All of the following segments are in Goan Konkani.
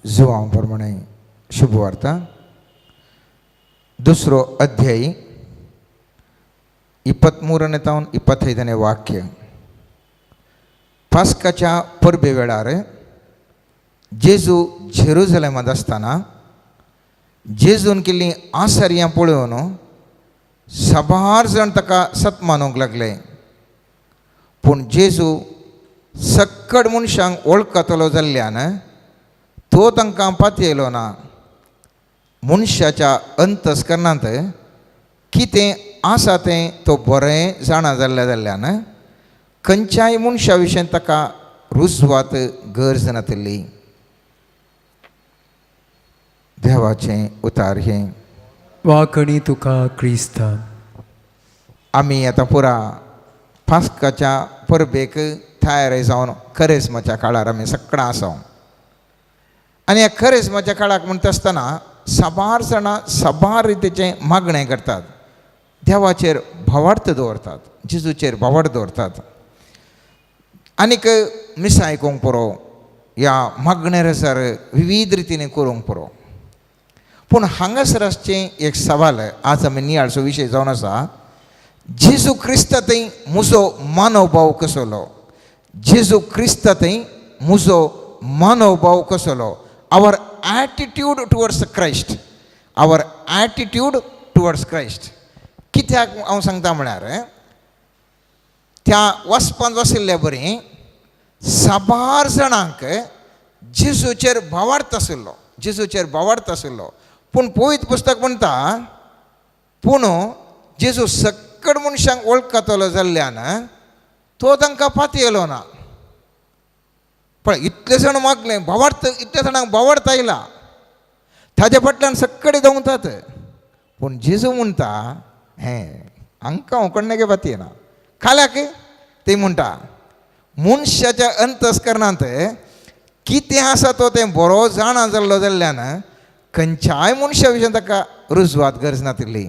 जुवांव प्रमाणे शुभवार्ता दुसरो अध्यायी 23ನೇ ತಾवन 25ನೇ ವಾಕ್ಯ. पास्काच्या परबे वेळार जेजू जेरुजलेमांत आसतना जेजून केल्लीं आसर्यां पळोवन साबार जाण ताका सत मानूंक लागले. पूण जेजू सक्कड मनशांक वळखतलो जाल्ल्यान तो तांकां पातयलो ना. मनशाच्या अंतस्करणांत कितें आसा तें तो बरें जाणा जाल्ल्या जाल्ल्यान खंयच्याय मनशा विशीं ताका रुजवात गरज नातिल्ली. देवाचें उतार हें. वाकणी तुका क्रिस्तान. आमी आतां पुरा पास्काच्या परबेक तयार जावन करेज्माच्या काळार आमी सगळां आसा. आनी ह्या करेज्माच्या काळाक म्हणटा आसतना साबार जाणां साबार रितीचें मागणें करतात, देवाचेर भावार्थ दवरतात, जेजूचेर भावार्थ दवरतात. आनीक मिसां आयकूंक पुरो ह्या मागणें रसार विवीध रितीन करूंक पुरो. पूण हांगासर आसचें एक सवाल आज आमी नियाळचो विशय जावन आसा, जेजू क्रिस्ता थंय म्हजो मानवभाव कसलो? जेजू क्रिस्ता थंय म्हजो मानवभाव कसलो? Our attitude towards Christ, our attitude towards Christ. कित्याक हांव सांगता म्हळ्यार त्या वचपांत वशिल्ले बरी साबार जाणांक जेजूचेर भावार्थ आशिल्लो, जेजूचेर भावार्थ आशिल्लो. पूण पवित्र पुस्तक म्हणटा, पूण जेजू सक्कड मनशांक वळखतलो जाल्ल्यान तो तांकां पातयलो ना. पळय इतले जाण मागले भावार्थ, इतले जाणांक भावार्थ आयला, ताज्या फाटल्यान सक्कडे धांवतात. पूण जेजू म्हणटा हें हांकां हांव कोण्णें पातयना. खाल्याक ती म्हणटा मनशाच्या अंतस्करणांत कितें आसा तो तें बरो जाणा जाल्लो जाल्ल्यान खंयच्याय मनशा विशीं ताका रुजवात गरज नातिल्ली.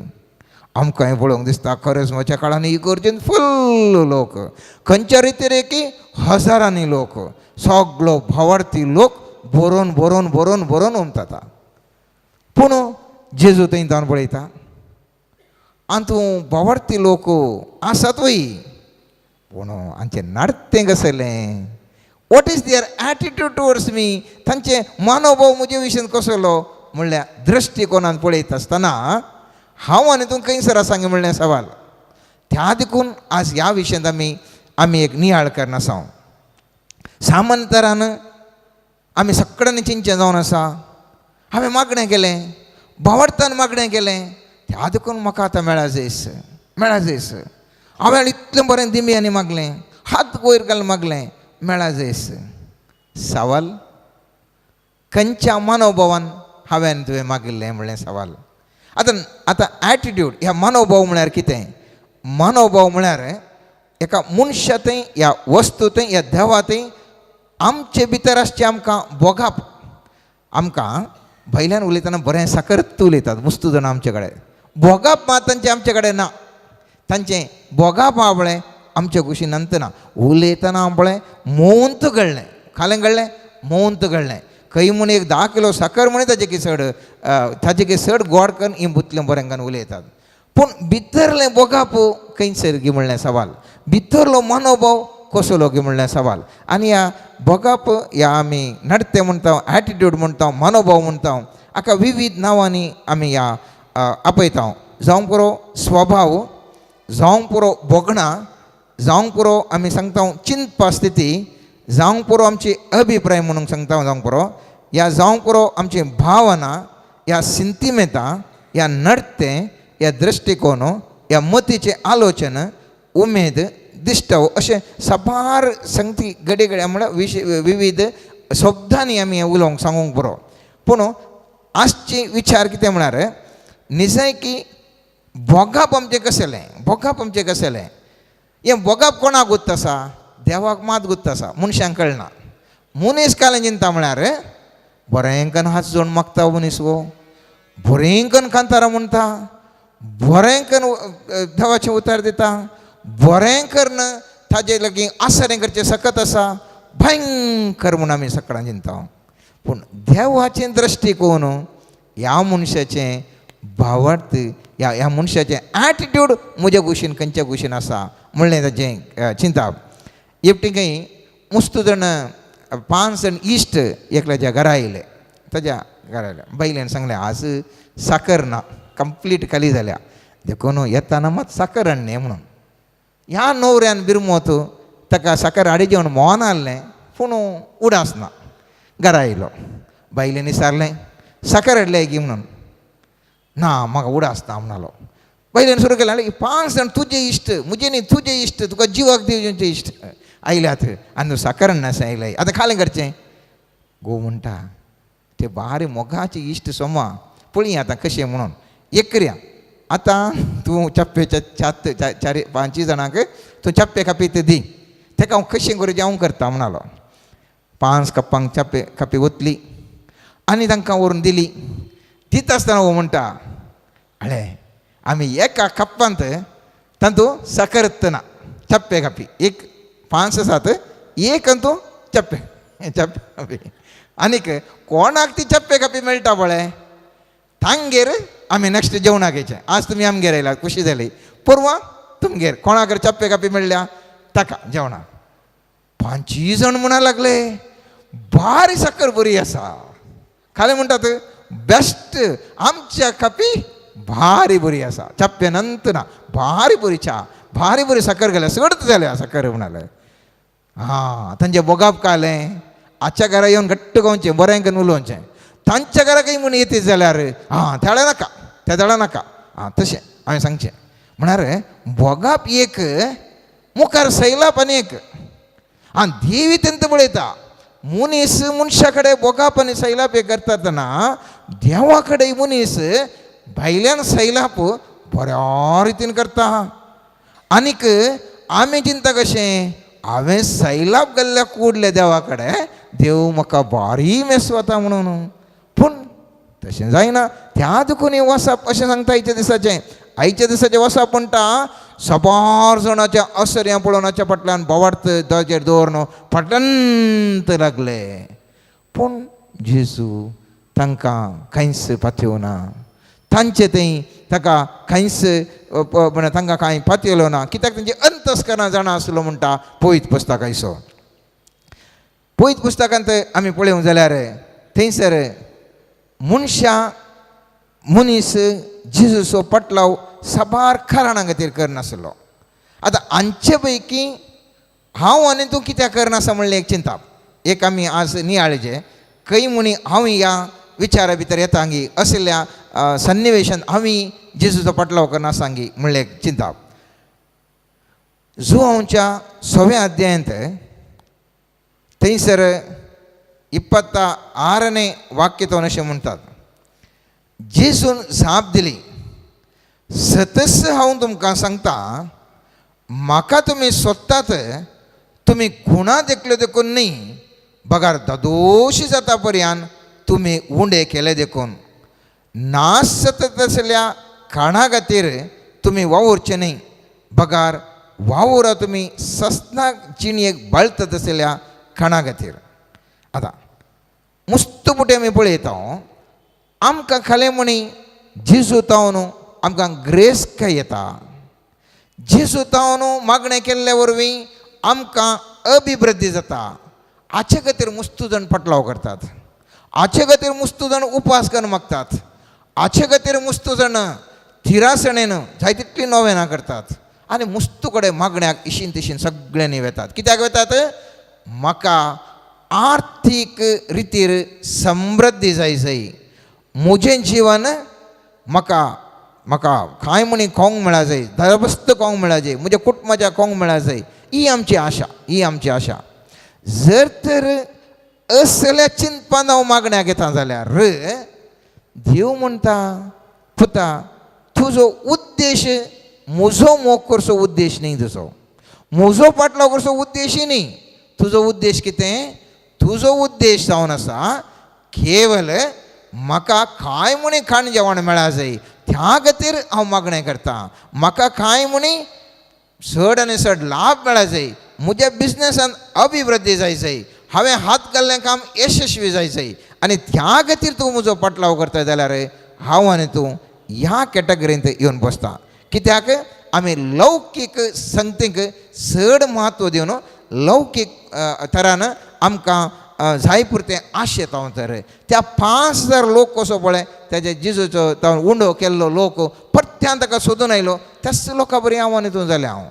आमकांय पळोवंक दिसता खरेजमाच्या काळान इगर्जेन फुल्ल लोक, खंयच्या रितीर की हजारांनी लोक, सगलो भावार्थी लोक बरोवन बरोवन बरोवन बरोवन उमतात. पूण जेजू थंय जावन पळयता आनी तूं भावार्थी लोक आसात वय, पूण आमचें नाडतें कसलें? What is their attitude towards me? तांचे मनोभाव म्हजे विशीं कसलो म्हणल्यार दृश्टिकोनान पळयता आसतना हांव आनी तूं खंयसर आसा म्हणलें सवाल. त्या देखून आज ह्या विशयांत आमी एक नियाळ करना आसा. सामान्य तरान आमी सगळ्यांनी चिंतचें जावन आसा, हांवें मागणें केलें, भावार्थान मागणें केलें, त्या देखून म्हाका आतां मेळा जैस, मेळा जैस. हांवें इतलें बरें दिमयांनी मागलें, हात वयर घालून मागलें, मेळा जैस. सवाल खंयच्या मनोभावान हांवें तुवें मागिल्लें म्हणलें सवाल. आतां आतां एटिट्यूड ह्या मनोभाव म्हळ्यार कितें? मनोभाव म्हळ्यार एका मनशा थंय ह्या वस्तू थंय ह्या देवा थंय आमचे भितर आसचें आमकां भोगाप. आमकां भायल्यान उलयतना बरें साकरत उलयतात मुस्तू जाणां आमचे कडेन, भोगाप मात तांचें आमचे कडेन ना. तांचें भोगाप आबळें आमच्या कुशीन नंतर ना. उलयतना आंबळें मोवंत घडलें, खालें घडलें मोवंत घडलें. खंय म्हूण एक 10 किलो साकर म्हण ताजे की चड, ताजे की चड गोड करून ही बुतलें बरें करून उलयतात. पूण भितरलें भोगाप खंयसर गी म्हणलें सवाल, भितरलो मनोभाव कसलो गी म्हणलें सवाल. आनी ह्या भोगाप ह्या आमी नडतें म्हणटा, एटिट्यूड म्हणटा, मनोभाव म्हणटा, हाका विविध नांवांनी आमी ह्या आपयता. जावंक पुरो स्वभाव, जावंक पुरो भोगणां, जावंक पुरो आमी सांगता चिंतपा स्थिती, जावंक पुरो आमची अभिप्राय म्हणून सांगता, जावंक पुरो ह्या जावंक पुरो आमची भावना, ह्या सिंतिमेंतां, ह्या नडतें, ह्या दृश्टिकोन, ह्या मतीचें आलोचन, उमेद, दिश्टावो, अशें साबार संगती घडये घडये म्हळ्यार विविध शब्दांनी आमी हें उलोवंक सांगूंक पुरो. पूण आजचे विचार कितें म्हळ्यार निजाय की भोगाप आमचें कसलें, भोगाप आमचें कसलें? हें भोगाप कोणाक गुत्त आसा? देवाक मात गुत्त आसा, मनशांक कळना. मनीस कालें चिंता म्हळ्यार बरें कन्न हात जोड मागता मनीस गो, बरें कन्न कांतारां म्हणटा, बरें कन्न देवाचें उतार दिता, बरें कन्न ताजे लागीं आसरें करचें सकत आसा, भयंकर म्हूण आमी सकाळां चिंता. पूण देवाचें दृश्टिकोन ह्या मनशाचें भावार्थ ह्या ह्या मनशाचें एटिट्यूड म्हज्या कुशीन खंयच्या कुशीन आसा म्हणलें ताचें चिंताप. एकटी खंय मुस्त जाण 5 जाण इश्ट एकल्याच्या घरा आयले, ताज्या घरा आयले. बायलेन सांगलें आज साकर ना, कंप्लीट खाली जाल्या, देखून येताना मात साकर हाडलें म्हणून. ह्या न्हवऱ्यान बिरमोत ताका साकर हाडी जेवण मोन आहलें, पूण उडास ना. घरा आयलो, बायलेन विचारलें साकर हाडलें की म्हणून. ना म्हाका उडास ना म्हणालो. बायलेन सुरू केलें, आनी 5 जाण तुजे इश्ट, म्हजे न्ही तुजे इश्ट, तुका जिवाक दिवचे इश्ट आयल्यात आनी तूं साकर हाडनाशें आयलें, आतां खालें करचें. गो म्हणटा ते बारी मोगाचे इश्ट सोमा पळय आतां कशें म्हणून एक करया, आतां तूं चप्पेच्या चात चार 5 जाणांक तूं चप्पे कापी ते दी, तेका हांव कशें करूं हांव करता म्हणालो. 5 कप्पांक चप्पे कापी ओतली आनी तांकां व्हरून दिली. दिता आसतना हो म्हणटा, अळे आमी एका कप्पांत तातूंत साकर ना, चप्पे कापी एक 5 आसात, एक अंतू चप्पे चप्पे कापी, आनीक कोणाक ती चप्पे कापी मेळटा पळय तांगेर आमी नेक्स्ट जेवणाक घेयचें. आज तुमी आमगेर आयल्यात खुशी जाली, परवां तुमगेर कोणाक चप्पे कापी मेळ्ळ्या ताका जेवणाक. 5 जाण म्हणा लागले भारी साकर बरी आसा, खालें म्हणटात बेस्ट आमच्या कापी भारी बरी आसा, चप्पे नंत ना, भारी बरी च्या, भारी बरी साकर घाल्या, सगळत जाल्या साकर म्हणाले. हां तांचे बोगाप कालें, आजच्या घरा येवन घट्ट गावचें, बरें करून उलोवचें. तांच्या घरा खंय म्हूण येत जाल्यार हां तेळा नाका, त्या तेळा नाका, हां तशें हांवें सांगचें. म्हळ्यार भोगाप एक, मुखार सैलाप आनी एक. आनी देवी तेंत पळयता मनीस मनशा कडेन भोगाप आनी सैलाप एक करता तेन्ना देवा कडेन मनीस भायल्यान सैलाप बऱ्या रितीन करता. आनीक आमी चिंता कशें, हांवें सैलाप घाल्ल्या कुडल्या देवा कडेन देव म्हाका भारी मेसवता म्हणून, पूण तशें जायना. त्या देखून हें वसप अशें सांगता आयच्या दिसाचें. आयच्या दिसाचें वसप म्हणटा सबार जाणाच्या असर्यां पळोवनाच्या फाटल्यान बोवार्थ ताचेर दवरून फाटल्यान लागले, पूण जेजू तांकां कांयच पातयेवना, तांचे थंय ताका कांयच तांकां कांय पातयेलो ना, कित्याक तांचे अंतस्करणां जाणा आसलो म्हणटा पवित्र पुस्तक आयसो. पवित्र पुस्तकांत आमी पळोवंक जाल्यार थंयसर मनशां मनीस जेजूचो पटलाव साबार कारणां खातीर करनासलो. आतां हांचे पैकी हांव आनी तूं कित्याक करनासा म्हणलें एक चिंताप. एक आमी आज नियाळचें, खंय म्हणी हांव ह्या विचारा भितर येतांगी असल्या सन्निवेशान आमी जेजूचो पटलाव करनासांगी म्हणलें एक चिंताप. जुवांच्या 6व्या अध्यायांत थंयसर 26ನೇ वाक्य तो अशें म्हणटात, जेजून जाप दिली, सतस हांव तुमकां सांगता, म्हाका तुमी सोदतात, तुमी खुणा देखल्यो देखून न्ही, बगार दादोशी जाता पर्यान तुमी उंडे केले देखून. नाश जाता आसल्या खाणा खातीर तुमी वावुरचे न्ही, बगार वावुरा तुमी सस्ना जिणयेक बाळतात आसल्या खाणा खातीर. आतां मुस्त पुटे आमी पळयता, आमकां खालें म्हणी जेजू तावन आमकां ग्रेस काय येता, जेजू तावन मागणें केल्ल्या वरवीं आमकां अभिवृद्धी जाता. हाचे खातीर मुस्तू जाण पटलाव करतात, हाचे खातीर मुस्तू जाण उपास करून मागतात, हाचे खातीर मुस्तू जाण थिरासणेन जाय तितली नोवेनां करतात आनी मुस्तू कडेन मागण्याक इशीन तिशीन सगळ्यांनी वेतात. कित्याक वेतात? म्हाका आर्थीक रितीर समृद्धी जाय जाय, म्हजें जिवन म्हाका म्हाका कांय म्हणी कोंग मेळा जाय, दरबस्त कोंग मेळा जाय, म्हज्या कुटुंबाच्या कोंग मेळा जाय, ही आमची आशा, ही आमची आशा. जर तर असल्या चिंतपान हांव मागण्याक येता जाल्यार देव म्हणटा, पुता तुजो उद्देश म्हजो मोग करचो उद्देश न्ही, तुजो म्हजो पाटलाव करचो उद्देशूय न्ही. तुजो उद्देश कितें? तुजो उद्देश जावन आसा केवल म्हाका कांय म्हणी खाण जेवण मेळा जाय, त्या खातीर हांव मागणें करता. म्हाका कांय म्हणी चड आनी चड लाभ मेळा जाय, म्हज्या बिजनसान अभिवृद्धी जाय जाय, हांवें हात घाल्लें काम यशस्वी जाय जाय. आनी त्या खातीर तूं म्हजो पाटलाव करता जाल्यार हांव आनी तूं ह्या कॅटेगरींत येवन बसता. कित्याक आमी लौकीक संगतीक चड म्हत्व दिवन लौकीक तरान आमकां जाय पुरतें आशेता. तर त्या 5000 लोक कसो पळय तेजे जेजूचो तो उंडो केल्लो लोक परत्यान ताका सोदून आयलो त्याच लोकां बरी हांव आनी तूं जालें हांव.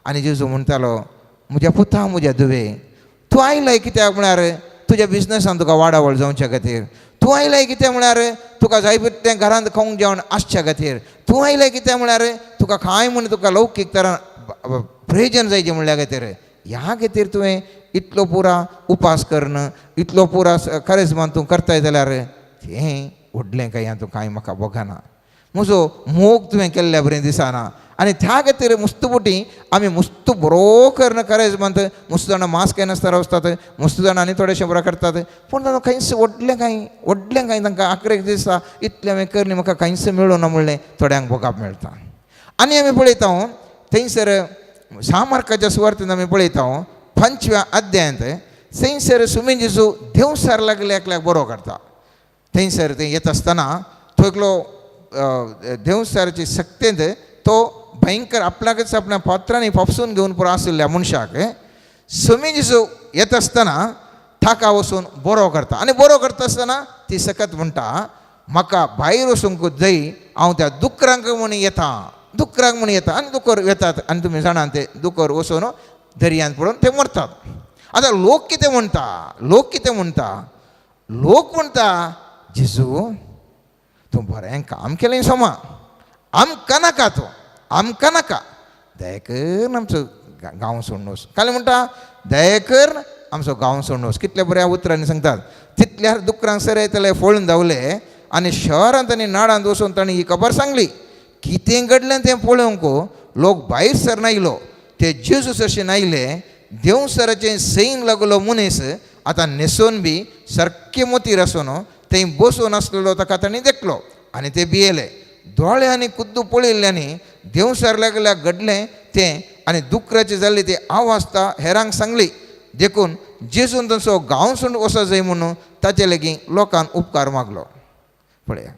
आनी जेजू म्हणटालो म्हज्या पुता म्हज्या धुवे तूं आयलाय कित्याक म्हळ्यार तुज्या बिजनसान तुका वाडावळ जावच्या खातीर, तूं आयलाय कितें म्हळ्यार तुका जाय तें घरांत खावंक जेवण आसच्या खातीर, तूं आयलाय कितें म्हळ्यार तुका कांय म्हूण तुका लौकीक तरान प्रयोजन जायचें म्हणल्या खातीर, ह्या खातीर तुवें इतलो पुरा उपास करून इतलो पुरा करेजमान तूं करताय जाल्यार तें व्हडलें कांय तूं कांय म्हाका भोगना, म्हजो मोग तुवें केल्ल्या बरें दिसना. आनी त्या खातीर मुस्तुपुटी आमी मुस्त बरो करून करेजमान मुस्त जाणां मास्क येनासतना वचतात, मुस्त जाणां आनी थोडेशें बरें करतात, पूण तांकां कांयच व्हडलें कांय व्हडलें कांय तांकां आकरेक दिसता इतलें हांवें करणी म्हाका कांयच मेळूं ना म्हणलें थोड्यांक भोगाप मेळटा. आनी आमी पळयता थंयसर सामार्काच्या सुवार्थीन आमी पळयता 5व्या अध्यायांत थंयसर सुमी जेजू देवसार लागले एकल्याक बरो करता. थंयसर थंय येता आसतना तो एकलो देवसाराचे सक्तेंत तो भयंकर आपल्याकच आपल्या पात्रांनी फापसून घेवन पुरो आशिल्ल्या मनशाक सुमी जेजू येता आसतना ताका वचून बरो करता. आनी बरो करता आसतना ती सकत म्हणटा म्हाका भायर वचूंक जाय, हांव त्या दुकरांक म्हूण येता, दुकरांक म्हूण येता. आनी दुकर येतात आनी तुमी जाणात ते दुकर वचून दर्यांत पडून ते मरतात. आतां लोक कितें म्हणटा, लोक कितें म्हणटा, लोक म्हणटा जेजू तूं बरें काम केलें सोमा, आमकां नाका तूं, आमकां नाका, दयाकर आमचो गांव सोडून वच. काल म्हणटा दयाकर आमचो गांव सोडून वच. कितल्या बऱ्या उतरांनी सांगतात. तितल्यार दुकरांक सर येतले फळून धांवले आनी शहरांत आनी नाडांत वचून तांणी ही खबर सांगली. कितें घडलें तें पळोवंक लोक भायर सर आयलो, ते जेजू सरशीन आयले. देवसराचें सैन लागलो मनीस आतां न्हेसून बी सारकें मोतीर आसून थंय बसून आसलेलो ताका तांणी देखलो आनी ते भियेले. दोळ्यांनी खुद्द पळयल्ल्यांनी देवसार लागल्या घडलें तें आनी दुकराचें जाल्लें तें आवाजता हेरांक सांगली. देखून जेजून तांचो गांव सोडून वचो जाय म्हणून ताचे लागीं लोकान उपकार मागलो. पळया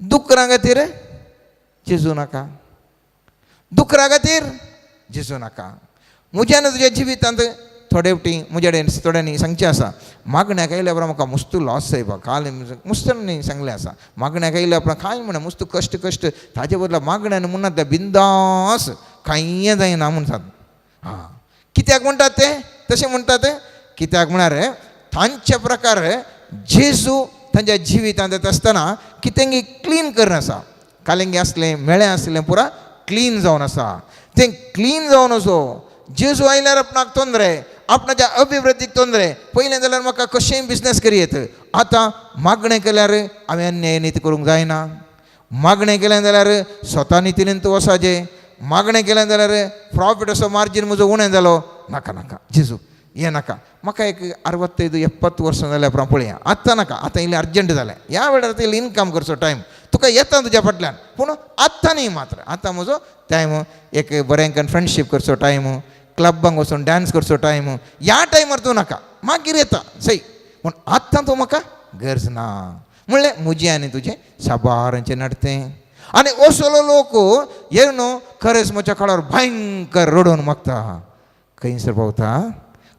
दुकरां खातीर जेजू नाका, दुकरा खातीर जेजू नाका. म्हज्यान तुज्या जिवितांत थोडे फावटी म्हज्या कडेन थोड्यांनी सांगचें आसा मागण्याक आयल्या उपरांत म्हाका मुस्तू लॉस जायपा काल मुस्तनी सांगलें आसा मागण्याक आयल्या उपरांत कांय म्हणा मुस्तू कश्ट कश्ट ताजे बदला मागण्यान म्हणटा ते बिंदास कांय जायना म्हणटात. आं कित्याक म्हणटात ते तशें म्हणटात कित्याक म्हळ्यार तांचे प्रकार जेजू तांच्या जिवितांत येता आसतना कितेंगी क्लीन करून आसा. कालेंगी आसलें मेळें आसलें पुरा क्लीन जावन आसा. तें क्लीन जावन असो जेजू आयल्यार आपणाक तोंदरे, आपणाच्या अभिवृद्धीक तोंदरे. पयलें जाल्यार म्हाका कशेंय बिजनेस करयेत, आतां मागणें केल्यार हांवें अन्याय नीती करूंक जायना, मागणें केलें जाल्यार स्वता नितीन तूं वसाजें, मागणें केलें जाल्यार प्रॉफिट असो मार्जीन म्हजो उणें जालो, नाका नाका जेजू हें नाका म्हाका एक 65 70 वर्सां जाल्या उपरांत पळया, आतां नाका, आतां इल्लें अर्जंट जालें, ह्या वेळार आतां इल्लें इनकम करचो टायम तुका येता तुज्या फाटल्यान, पूण आतां न्ही मात्र आतां म्हजो टायम एक बरें करून फ्रेंडशीप करचो टायम, क्लबांक वचून डांस करचो टायम, ह्या टायमार तूं नाका, मागीर येता सई, पूण आतां तूं म्हाका गरज ना म्हणलें म्हजें आनी तुजें साबारांचें नडतें. आनी असलो लोक येवन खरेंच म्हज्या काळार भयंकर रडोवन मागता, खंयसर पावता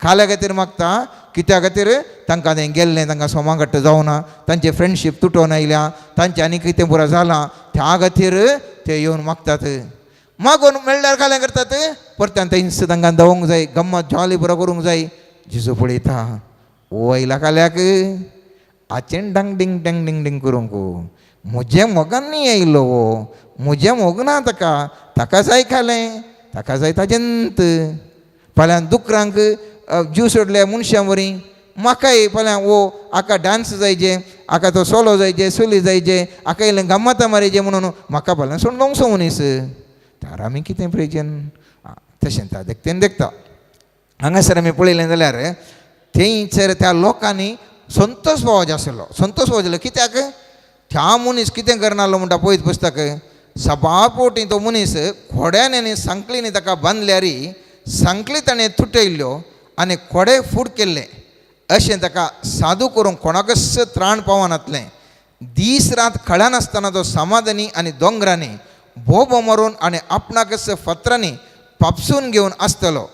खाल्या खातीर मागता, कित्या खातीर तांकां तें गेल्लें तांकां सोमा घट्ट जावना, तांचे फ्रेंडशीप तुटोवन आयल्या, तांचें आनी कितें पुरो जालां, त्या खातीर ते येवन मागतात. मागून मेळ्ळ्यार खालें करतात परत्यान थंयच तांकां धांवूंक जाय, गम्मत जॉली पुरो करूंक जाय. जेजू पळयता ओ आयला खाल्याक आचेन डंग डिंग डंग डिंग डिंग करूंक म्हजें मोगान न्ही आयलो हो, म्हजें मोग ना ताका, ताका जाय खालें, ताका जाय ताजेंत. फाल्यां दुकरांक जीव सोडल्या मनशां वरी म्हाकाय फाल्यां वो हाका डांस जायचे, हाका तो सोलो जायचे, सोली जायचे, हाका इल्लें गम्मतां मारचे म्हणून म्हाका फाल्यां सोडून दोंगसो मनीस तर आमी कितें प्रयोजन. तशें ता देखतेन देखता हांगासर आमी पळयलें जाल्यार थंयसर त्या लोकांनी संतोष पावपाचो आसलो, संतोष पावचेलो कित्याक त्या मनीस कितें करनासलो म्हणटा पळयत पुस्तक सभापोटी तो मनीस खोड्यान आनी सांकळींनी ताका बांदल्यार सांकळी ताणें तुटयल्ल्यो आनी खोडे फूड केल्ले अशें ताका साधू करूंक कोणाकच त्राण पावनातलें. दीस रात कळनासतना तो समाधानी आनी दोंगरांनी बोबो मारून आनी आपणाकच फातरांनी पापसून घेवन आसतलो.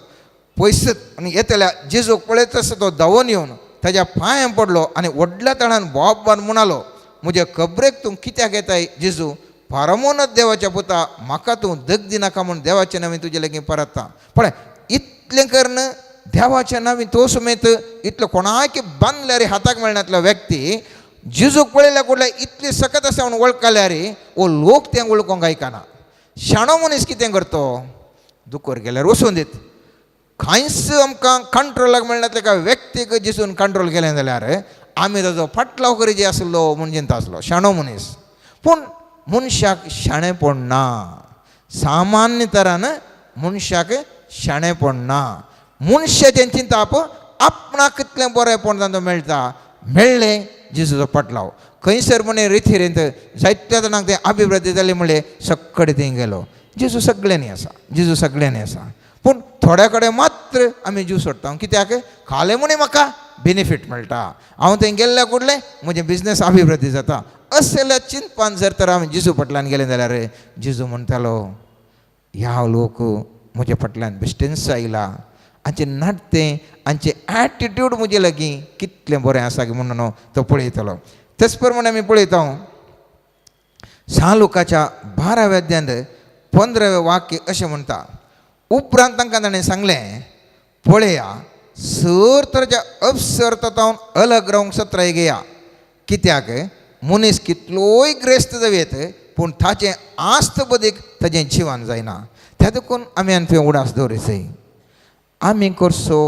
पयस आनी येतल्या जेजूक पळयतसो तो धांवून येवन ताज्या पांयां पडलो आनी व्हडल्या तणान बोबान म्हणालो, म्हज्या खबरेक तूं कित्याक येताय जेजू? फारमोनच देवाच्या पुता, म्हाका तूं दग दिनाका म्हूण देवाच्या नांवान तुजे लागीं परतता. पळय इतलें करून देवाच्या नांवान तो समेत इतलो कोणाक बांदल्यार हाताक मेळनातलो व्यक्ती जेजूक पळयल्या कुडल्या इतली सकत आसा म्हणून वळखल्यार वो लोक तें वळखूंक आयकना. शाणो मनीस कितें करतो, दुकोर गेल्यार वचून दित. कांयच आमकां कंट्रोलाक मेळनातले एका व्यक्तीक जेजून कंट्रोल केलें जाल्यार आमी ताजो फाटलाव करी जे आसलो म्हूण चिंता आसलो शाणो मनीस. पूण मनशाक शाणेपण ना, सामान्य तरान मनशाक शाणेपण ना. मनशाचें चिंताप आपणाक कितलें बरेंपण तांकां मेळटा, मेळ्ळें जेजूचो पाटलाव. खंयसर म्हणे रितीरेंत जायत्या जाणांक तें अभिवृद्धी जाली म्हणलें सगळे थंय गेलो. जेजू सगळ्यांनी आसा, जेजू सगळ्यांनी आसा. पूण थोड्या कडेन मात्र आमी जीव सोडटा. कित्याक? खालें म्हणे म्हाका बेनिफीट मेळटा, हांव थंय गेल्ल्या कुडलें म्हजें बिजनेस अभिवृद्धी जाता. असल्या चिंतपान जर तर आमी जेजू फाटल्यान गेले जाल्यार जेजू म्हणटालो, ह्या लोक म्हज्या फाटल्यान बेश्टेंच आयला, हांचें नाटतें हांचें एटिट्यूड म्हजे लागीं कितलें बरें आसा म्हणून तो पळयतलो. तेच प्रमाणे आमी पळयता सालुकाच्या 12व्या अध्यायांत 15वें वाक्य अशें म्हणटा, उपरांत तांकां ताणें सांगलें, पळया सर तरेच्या अपसर्तावन अलग रावंक सत्राय घेया. कित्याक मनीस कितलोय ग्रेस्त जावं पूण ताचें आस्त बदीक ताजें जिवन जायना. त्या देखून आमी आनी थंय उडास दवरिसय. आमी करचो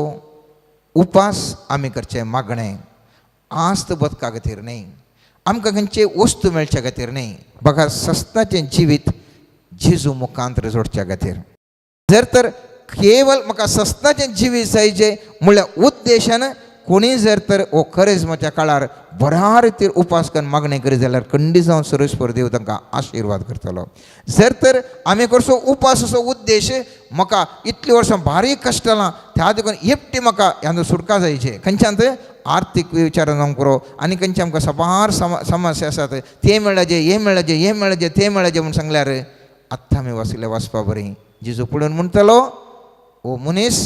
उपास, आमी करचें मागणें आस्त बदका खातीर न्हय, आमकां खंयचे वस्तू मेळच्या खातीर न्हय, बघा सस्ताचें जिवीत जेजू मुखांतर जोडच्या खातीर. जर तर केवल म्हाका सस्ताचें जिवीत जायचें म्हणल्यार उद्देशान कोणी जर तर हो करेज्माच्या काळार बऱ्या रितीर उपास करून मागणें करीत जाल्यार खंडीत जावन सर्वेस्पर देव तांकां आशिर्वाद करतलो. जर तर आमी करचो उपास असो उद्देश म्हाका इतलीं वर्सां बारीक कश्ट जालां त्या देखून एकटी म्हाका ह्यान सुटका जायचे, खंयच्यान आर्थीक विचार जावंक पुरो आनी खंयचे आमकां साबार समस्या आसात तें मेळ्ळाचें हें मेळ्ळाचें हें मेळ्ळाचें तें मेळ्ळाचें म्हूण सांगल्यार आत्तां आमी वाचिल्लें वाचपा बरी जेजू पळोवन म्हणटलो, ओ मनीस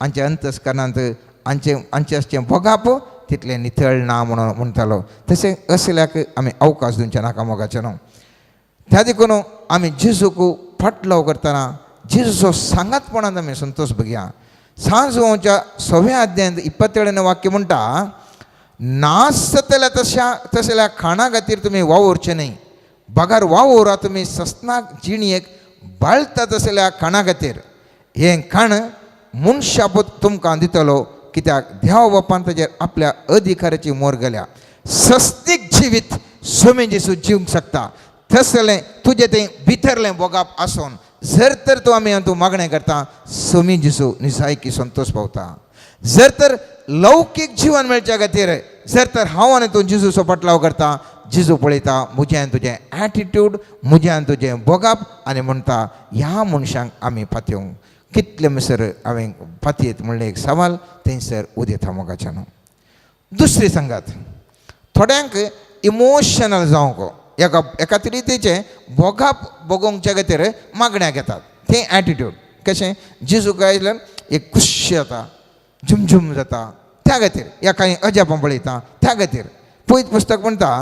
हांच्या अंतस्करणांत हांचें हांचें आसचें भोगाप तितलें नितळ ना म्हणून म्हणटालो. तशें असल्याक आमी अवकाश दिवचे नाका मोगाचें न्हू. त्या देखून आमी जेजूक फाटलाव करतना जेजूचो सांगातपणान आमी संतोश बघया. सांजवाच्या 6व्या अध्यायांत 27 वाक्य म्हणटा, नासतल्या तशा तसल्या खाणा खातीर तुमी वावुरचें न्हय, बगर वावुरा तुमी सस्नाक जिणयेक बाळता तसल्या खाणा खातीर. हें खाण मनशापूत तुमकां दितलो, कित्याक देव बापान ताजेर आपल्या अधिकाराची मोर गेल्या. सस्तीक जिवीत सोमे जेजू जिवंक शकता तसलें तुजें तें भितरलें भोगाप आसून जर तर तूं आमी तूं मागणें करता सोमी जेजू निजायकी संतोश पावता. जर तर लौकीक जिवन मेळच्या खातीर जर तर हांव आनी तूं जेजूचो फाटलाव करता, जेजू पळयता म्हजें आनी तुजें एटिट्यूड, म्हजें आनी तुजें भोगाप आनी म्हणटा ह्या मनशांक आमी पातयेवंक कितले म्हणसर हांवें पातयेत म्हणलें एक सवाल थंयसर उदेता मोगाच्यान न्हू. दुसरी सांगात थोड्यांक इमोशनल जावंक एका एका रितीचें भोगाप भोगोवच्या खातीर मागण्याक येतात तें एटिट्यूड कशें जेजूक आयल्यान एक खुशी जाता, झुमझुम जाता त्या खातीर ह्या कांय अजापां पळयता त्या खातीर. पयत पुस्तक म्हणटा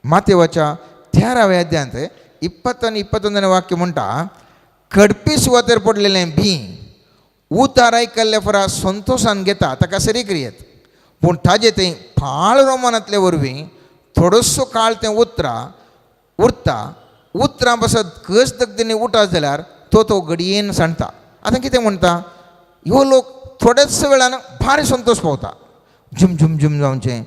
मातेवाच्या 13व्या अध्यायांत 20 आनी 21 वाक्य म्हणटा, कडपी सुवातेर पडलेलें बी उतार आयकल्ले फरा संतोशान घेता ताका सरी क्रियेत, पूण ताजें तें फाळ रोमानांतले वरवीं थोडोसो काळ तें उतरां उरता, उतरां पासत कस दगदींनी उठा जाल्यार तो तो घडयेन सांडटा. आतां कितें म्हणटा ह्यो लोक थोड्याच वेळान भारी संतोश पावता, झुम झुम झुम जावचें,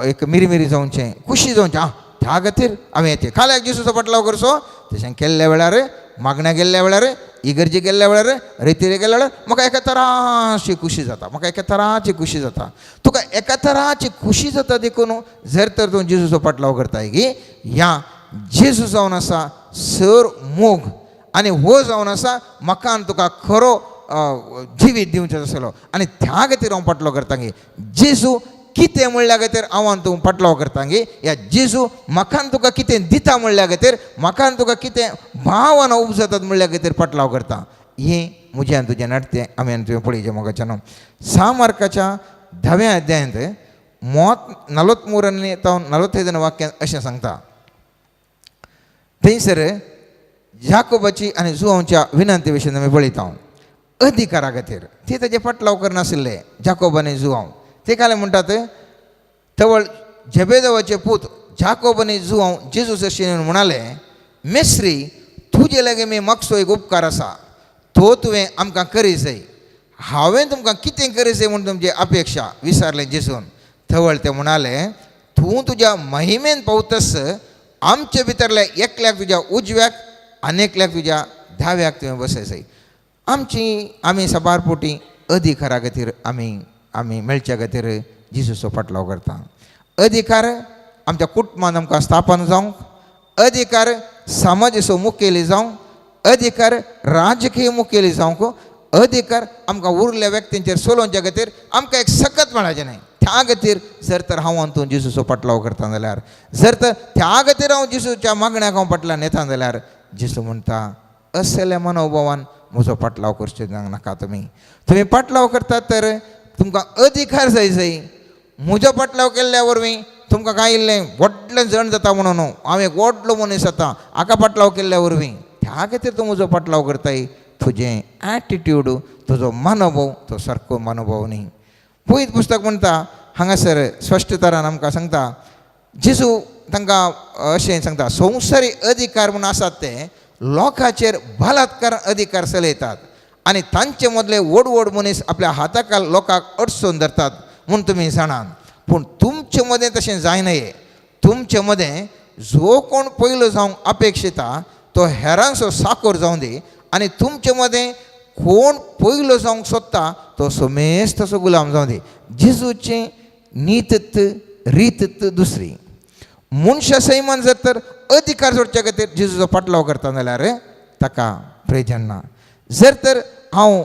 एक मिरी मिरी जावचें, खुशी जावचें, आं त्या खातीर हांवें येते खाल्याक जेजूचो फाटलाव करचो. तशें केल्ल्या वेळार मागण्या गेल्ल्या वेळार इगर्जे गेल्ल्या वेळार रेतीरे गेल्ल्या वेळार म्हाका एका तराची खुशी जाता, म्हाका एका तराची खुशी जाता. तुका एका तराची खुशी जाता देखून जर तर तूं जेजूचो फाटलाव करताय की ह्या जेजू जावन आसा सर मोग आनी हो जावन आसा म्हाका आनी तुका खरो जिवीत दिवचो आसलो आनी त्या खातीर हांव फाटलो करता गे. जेजू कितें म्हणल्या खातीर हांव आनी तूं फाटलो करता गे. ह्या जेजू म्हाका तुका कितें दिता म्हणल्या खातीर, म्हाका तुका कितें भावना उपजतात म्हणल्या खातीर फाटलाव करता. हें म्हजें आनी तुजें नाटतें आमी आनी तुवें पळयचें मोगाच्यान. 6 मार्काच्या 10व्या अध्यायांत मोत 43 आनी 45 वाक्यान अशें सांगता. थंयसर जाकोबाची आनी जुवांच्या विनंती विशीं आमी पळयता. अधिकारा खातीर ते ताजे फाटलाव करनाशिल्ले जाकोब आनी जुवांव. ते काले म्हणटात तवळ जेबेदेवाचे पूत जाकोब आनी जुवांव जेजू सरशी म्हणाले, मेस्त्री तुजे लागीं मी मागचो एक उपकार आसा, तो तुवें आमकां करी जाय. हांवें तुमकां कितें करी जाय म्हूण तुमची अपेक्षा विचारलें जेजून. तवळ ते म्हणाले, तूं तुज्या महिमेन पावतस आमचे भितरल्या एकल्याक तुज्या उजव्याक आनी एकल्याक तुज्या धाव्याक तुवें बसय जाय. आमची आमी साबार पोटी अधिकारा खातीर आमी आमी मेळच्या खातीर जेजूचो फाटलाव करता. अधिकार आमच्या कुटुंबान आमकां स्थापन जावंक, अधिकार समाजाचो मुखेली जावंक, अधिकार राजकीय मुखेली जावंक, अधिकार आमकां उरल्या व्यक्तींचेर चलोवच्या खातीर आमकां एक सकत मेळाचें न्हय. त्या खातीर जर तर हांव आनी तूं जेजूचो फाटलाव करता जाल्यार, जर तर त्या खातीर हांव जेजूच्या मागण्याक हांव फाटल्यान येता जाल्यार, जेजू म्हणटा असल्या मनोभावान म्हजो फाटलाव करचें नाका. तुमी तुमी फाटलाव करतात तर तुमकां अधिकार जाय जाय. म्हजो फाटलाव केल्ल्या वरवीं तुमकां कांय इल्लें व्हडलें जण जाता म्हणून हांव एक व्हडलो मनीस जाता हाका फाटलाव केल्ल्या वरवीं, त्या खातीर तूं म्हजो फाटलाव करताय. तुजें एटिट्यूड, तुजो मनोभाव तो सारको मनोभाव न्ही. पयत पुस्तक म्हणटा हांगासर स्पश्टतरान आमकां सांगता, जेजू तांकां अशें सांगता, संवसारी अधिकार म्हूण आसात ते लोकांचेर बलात्कार अधिकार चलयतात आनी तांचे मदले व्हड व्हड मनीस आपल्या हाताखाल लोकांक अडचण धरतात म्हूण तुमी जाणात. पूण तुमचे मदें तशें जायना. तुमचे मदें जो कोण पयलो जावंक अपेक्षिता तो हेरांचो साकोर जावं दी आनी तुमचे मदें कोण पयलो जावंक सोदता तो समेस्त तसो गुलाम जावं दी. जेजूचें नीत रीत दुसरी. मनशा सैमान जर तर अधिकार जोडच्या खातीर जेजूचो फाटलाव करता जाल्यार ताका प्रयोजन ना. जर तर हांव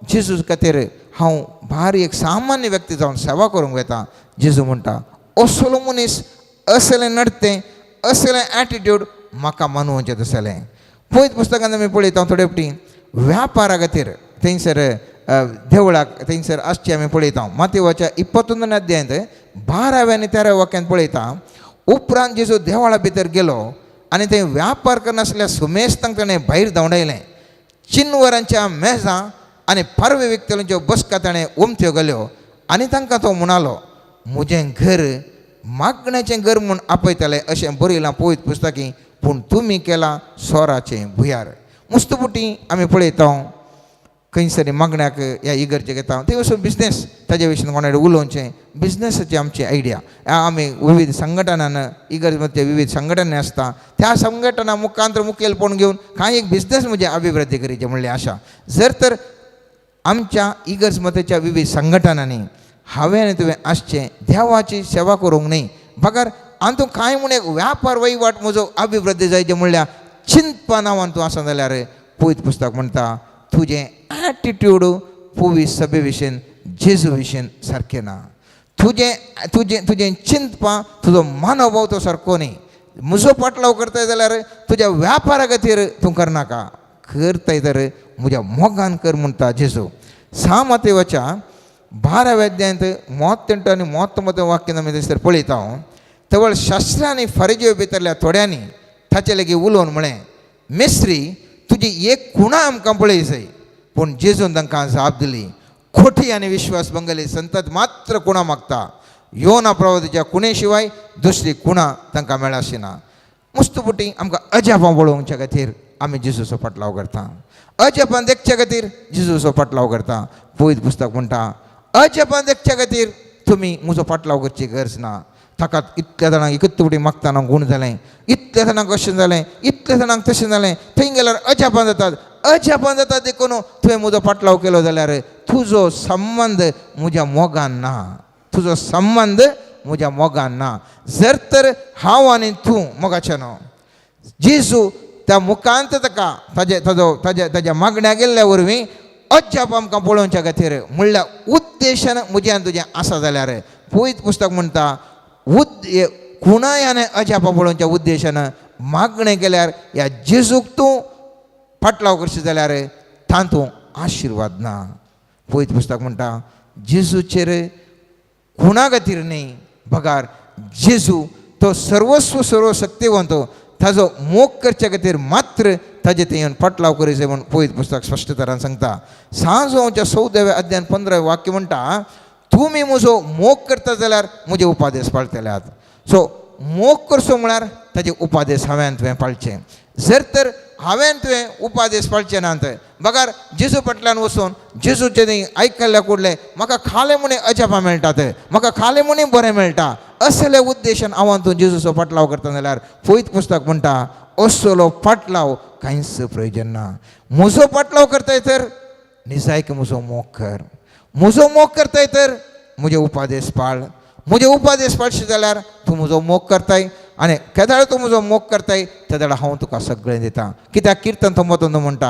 जेजू खातीर हांव भारी एक सामान्य व्यक्ती जावन सेवा करूंक वता, जेजू म्हणटा असलो मनीस, असलें नडतें, असलें एटिट्यूड म्हाका मानवचें तसलें. पयत पुस्तकान आमी पळयता थोडे फावटी व्यापारा खातीर थंयसर देवळाक थंयसर आसचें आमी पळयता. मातेवाच्या 21 अध्यायांत 12व्या आनी 13व्या वाक्यांत पळयता. उपरांत जेजू देवळा भितर गेलो आनी थंय व्यापार करनासल्या सुमेस्तांक ताणें भायर धांवडायलें. चिनवरांच्या मेजां आनी पारवे विकतल्यांच्यो बसका ताणें उमथ्यो घाल्यो आनी तांकां तो म्हणालो, म्हजें घर मागण्याचें घर म्हूण आपयतलें अशें बरयलां पवित्र पुस्तकी, पूण तुमी केलां सोराचें भुयार. मुस्तपुटी आमी पळयता खंयसरी मागण्याक ह्या इगर्जेक येता थंय वचून बिजनेस ताजे विशीं कोणा कडेन उलोवचें, बिजनेसाची आमची आयडिया. आमी विविध संघटनान इगर्ज मध्ये विविध संघटना आसता त्या संघटना मुखांतर मुखेलपण घेवन कांय एक बिजनेस म्हणजे अभिवृद्धी करीचे म्हणलें आशा. जर तर आमच्या इगर्ज मतेच्या विविध संघटनांनी हांवें आनी तुवें आसचें देवाची सेवा करूंक न्हय बगर आनी तूं कांय म्हूण एक व्यापार वहिवाट म्हजो अभिवृद्धी जायचे म्हणल्यार चिंतपा नांवान तूं आसा जाल्यार पवित्र पुस्तक म्हणटा तुजें एटिट्यूड पुवी सभे विशीं जेजू विशीं सारकें ना. तुजें तुजें तुजें चिंतपा तुजो मनोभाव तो सारको न्ही. म्हजो पाटलाव करताय जाल्यार तुज्या व्यापारा खातीर तूं करनाका, करताय तर म्हज्या मोगान कर म्हणटा जेजू. 6 मातेवाच्या 12व्या अध्यायांत 38 आनी 39 वाक्यान आमी थंयसर पळयता. तवळ शास्त्रां आनी फारिजेव भितरल्या थोड्यांनी ताचे लागीं उलोवन म्हळें, मेस्त्री तुजी एक खुणा आमकां पळय जाय. पूण जेजून तांकां जाप दिली, खोटी आनी विश्वास बंगली संतत मात्र खुणा मागता, योना प्रवादाच्या खुणे शिवाय दुसरी खुणा तांकां मेळाशी ना. मुस्तपुटी आमकां अजापां पळोवच्या खातीर आमी जेजूचो फाटलाव करता, अजापां देखच्या खातीर जेजूचो फाटलाव करता. पवित्र पुस्तक म्हणटा अजापां देखच्या खातीर तुमी म्हजो फाटलाव करची गरज ना. ताका इतल्या जाणांक एकच उडी मागतना गूण जालें, इतल्या जाणांक अशें जालें, इतल्या जाणांक तशें जालें, थंय गेल्यार अजापां जातात. अजापां जातात देखून तुवें म्हजो फाटलाव केलो जाल्यार तुजो संबंद म्हज्या मोगान ना, तुजो संबंद म्हज्या मोगान ना. जर तर हांव आनी तूं मोगाचें न्हू जेजू त्या मुखांत ताका ताजे ताजो ताज्या ताज्या मागण्या गेल्ल्या वरवीं अजाप आमकां पळोवच्या खातीर म्हणल्यार उद्देशान म्हजें आनी तुजें आसा जाल्यार पवित्र पुस्तक म्हणटा खुणाय आनी अजापां पळोवच्या उद्देशान मागणें केल्यार ह्या जेजूक तूं फाटलाव करशी जाल्यार तातूंत आशिर्वाद ना. पवित्र पुस्तक म्हणटा जेजूचेर खुणा खातीर न्ही, बगार जेजू तो सर्वस्व सर्वशक्तिवंत ताजो मोग करच्या खातीर मात्र ताजे थंय येवन फाटलाव करीत म्हूण पवित्र पुस्तक स्पश्ट तरान सांगता. सांजोवच्या 14व्या अध्यान 15 वाक्य म्हणटा तुमी म्हजो मोग करता जाल्यार म्हजे उपादेश पाळटल्यात. सो मोग करचो म्हळ्यार ताजे उपादेश हांवें तुवें पाळचे. जर तर हांवें तुवें उपादेश पाळचे नात बगार जेजू फाटल्यान वचून जेजूचे थंय आयकल्ल्या कुडले म्हाका खालें म्हूण अजापां मेळटात, म्हाका खालें म्हूण बरें मेळटा असल्या उद्देशान हांव तूं जेजूचो फाटलाव करता जाल्यार पवित्र पुस्तक म्हणटा असलो फाटलाव कांयच प्रयोजन ना. म्हजो फाटलाव करताय तर निजायक म्हजो मोग कर, म्हजो मोग करताय तर म्हजे उपादेश पाळ, म्हजे उपादेश पाळशी जाल्यार तूं म्हजो मोग करताय आनी केदाळ तूं म्हजो मोग करताय तेदाळ हांव तुका सगळें दिता. कित्याक किर्तन थंबतंद म्हणटा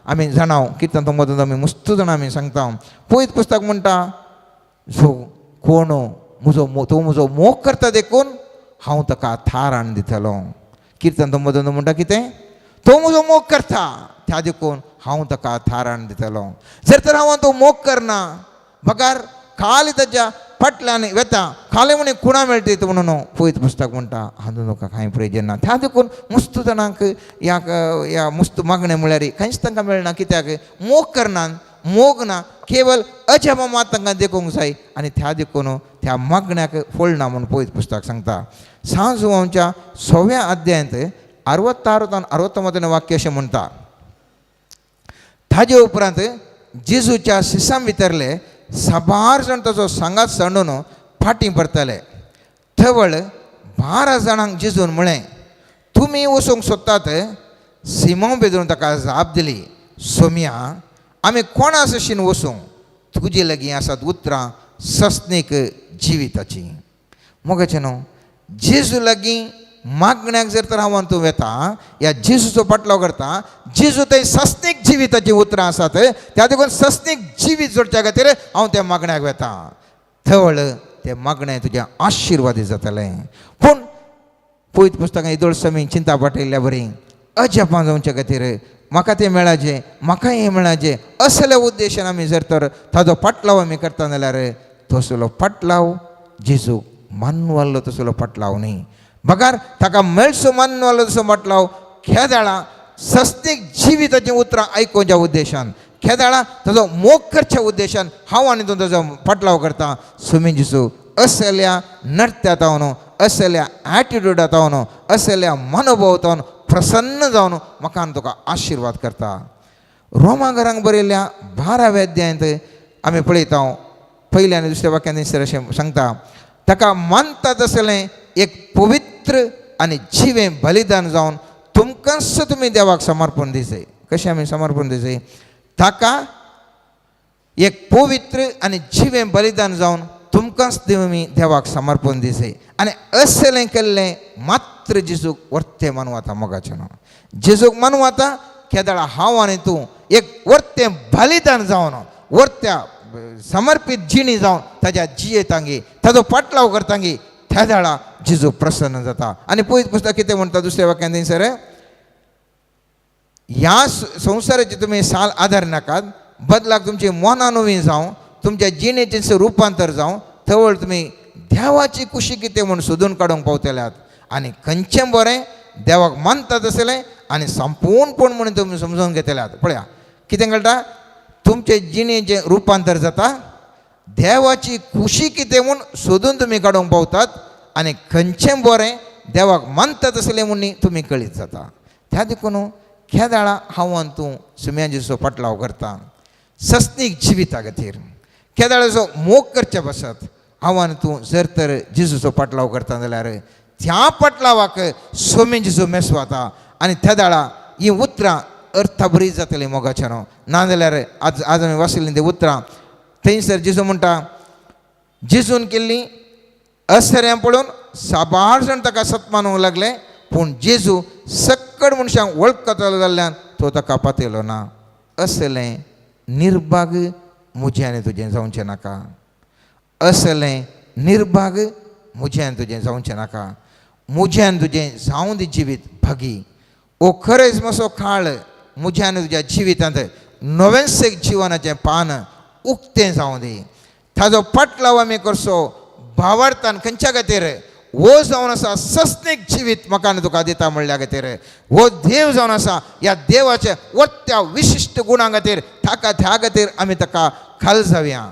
आमी जाणां, किर्तन थंबतंद आमी मस्त जाणां आमी सांगता. पवित्र पुस्तक म्हणटा जो कोण म्हजो तूं म्हजो मोग करता देखून हांव ताका थार हाडून दितलो. किर्तन थंबतंद म्हणटा कितें तो म्हजो मोग करता त्या देखून हांव ताका थार हाडून दितलो. जर तर हांव तो मोग करना बगार खाली ताच्या फाटल्यान वेता खाली म्हण खुणां मेळटा म्हणून पवित्र पुस्तक म्हणटा हातूंत तुका कांय प्रयोजन ना. त्या देखून मस्त जाणांक ह्या ह्या मस्त मागणें म्हळ्यार कांयच तांकां मेळना. कित्याक मोग करना, मोग ना, केवल अजापां मात तांकां देखूंक जाय आनी त्या देखून त्या मागण्याक फळ ना म्हूण पवित्र पुस्तक सांगता. सांजवांच्या 6व्या अध्यायांत 66 आनी 69 वाक्य अशें म्हणटा ताजे उपरांत जेजूच्या शिसां भितरले साबार जाण ताचो सांगात सांडून फाटीं परतले. थवळ 12 जाणांक जेजून म्हळें तुमी वचूंक सोदतात. सिमोन पेद्रून ताका जाप दिली सोम्या आमी कोणा सशीन वचूंक, तुजे लागीं आसात उतरां सस्नीक जिविताची. मोगाचें न्हू जेजू लागीं मागण्याक जर तर हांव तूं वेता ह्या जेजूचो फाटलाव करता, जेजू थंय सस्नीक जिविताचीं उतरां आसात त्या देखून सस्नीक जिवीत जोडच्या खातीर हांव त्या मागण्याक वेता. थवळ तें मागणें तुजें आशिर्वादी जातलें. पूण पवित्र पुस्तकां येदोळ समी चिंता पाठयल्ल्या बरी अजापां जावच्या खातीर म्हाका तें मेळाचें म्हाका हें मेळाचें असल्या उद्देशान आमी जर तर ताजो फाटलाव आमी करता जाल्यार तसलो फाटलाव जेजूक मानवालो तसलो फाटलाव न्ही, बगार ताका मेळसो मानवालो तसो फाटलाव खेदाळा सस्तीक जिविताचीं उतरां आयकुच्या उद्देशान, खेदाळा ताजो मोग करच्या उद्देशान हांव आनी तूं ताजो फाटलाव करता. सुमी जेजू असल्या नर्त्या जावन असल्या एटिट्यूडा जावन असल्या मनोभाव जावन प्रसन्न जावन म्हाका आनी तुका आशिर्वाद करता. रोमा घरांक बरयल्ल्या 12व्या अध्यायांत आमी पळयता पयल्या आनी दुसऱ्या वाक्यान थंयसर अशें सांगता ताका मानता तसलें एक पवित्र आनी जिवें बलिदान जावन तुमकांच तुमी देवाक समर्पण दिसय. कशें आमी समर्पण दिसय? ताका एक पवित्र आनी जिवें बलिदान जावन तुमकांच तुमी देवाक समर्पण दिसय आनी असलें केल्लें मात्र जेजूक वर्तें मानवाता. मोगाचें न्हू जेजूक मानवाता केदळा हांव आनी तूं एक वर्तें बलिदान जावन वर्त्या समर्पीत जिणी जावन ताज्या जियेतांगी ताजो फाटलाव करतांगी त्या वेळा जेजू प्रसन्न जाता. आनी पवित्र पुस्तक कितें म्हणटा दुसऱ्या वाक्यान थंयसर ह्या संवसाराचे तुमी साल आदार नाकात, बदलाक तुमची मनां नवीं जावं, तुमच्या जिणेचें रुपांतर जावं, थवळ तुमी देवाची कुशी कितें म्हूण सोदून काडूंक पावतल्यात आनी खंयचें बरें देवाक मानता तसलें आनी संपूर्णपण म्हणून तुमी समजून घेतल्यात. पळया कितें कळटा, तुमचे जिणेचें रुपांतर जाता, देवाची खुशी कितें म्हूण सोदून तुमी काडूंक पावतात आनी खंयचें बरें देवाक मानता तसलें म्हूण तुमी कळीत जाता. त्या देखून केदाळा हांव आनी तूं सुम्याजीचो फाटलाव करता सस्नीक जिविता खातीर, केदाळाचो मोग करचे पासत हांव आनी तूं जर तर जेजूचो फाटलाव करता जाल्यार त्या पाटलावाक सोमी जेजू मेसवाता आनी त्या दाळा ही उतरां अर्था बरी जातली मोगाच्या न्हू. ना जाल्यार आज आज आमी वाचिल्लीं तीं उतरां थंयसर जेजू म्हणटा जेजून केल्ली असऱ्यां पळोवन साबार जाण ताका सत्मानूंक लागले, पूण जेजू सक्कड मनशांक वळखतलो जाल्ल्यान तो ताका पातयलो ना. असलें निर्भाग म्हजें आनी तुजें जावचें नाका, असलें निर्भाग म्हजें आनी तुजें जावचें नाका। म्हजें आनी तुजें जावं दी जिवीत भागी। ओ खरेजमाचो काळ म्हज्या आनी तुज्या जिवितांत नवेंच एक जिवनाचें पान उक्तें जावं दी। ताजो पाटलाव आमी करचो भावार्थान खंयच्या खातीर हो जावन आसा सस्नीक जिवीत म्हाका आनी तुका दिता म्हणल्या खातीर, हो देव जावन आसा ह्या देवाच्या वट्ट्या विशिश्ट गुणां खातीर ताका त्या खातीर आमी ताका खाल जावया,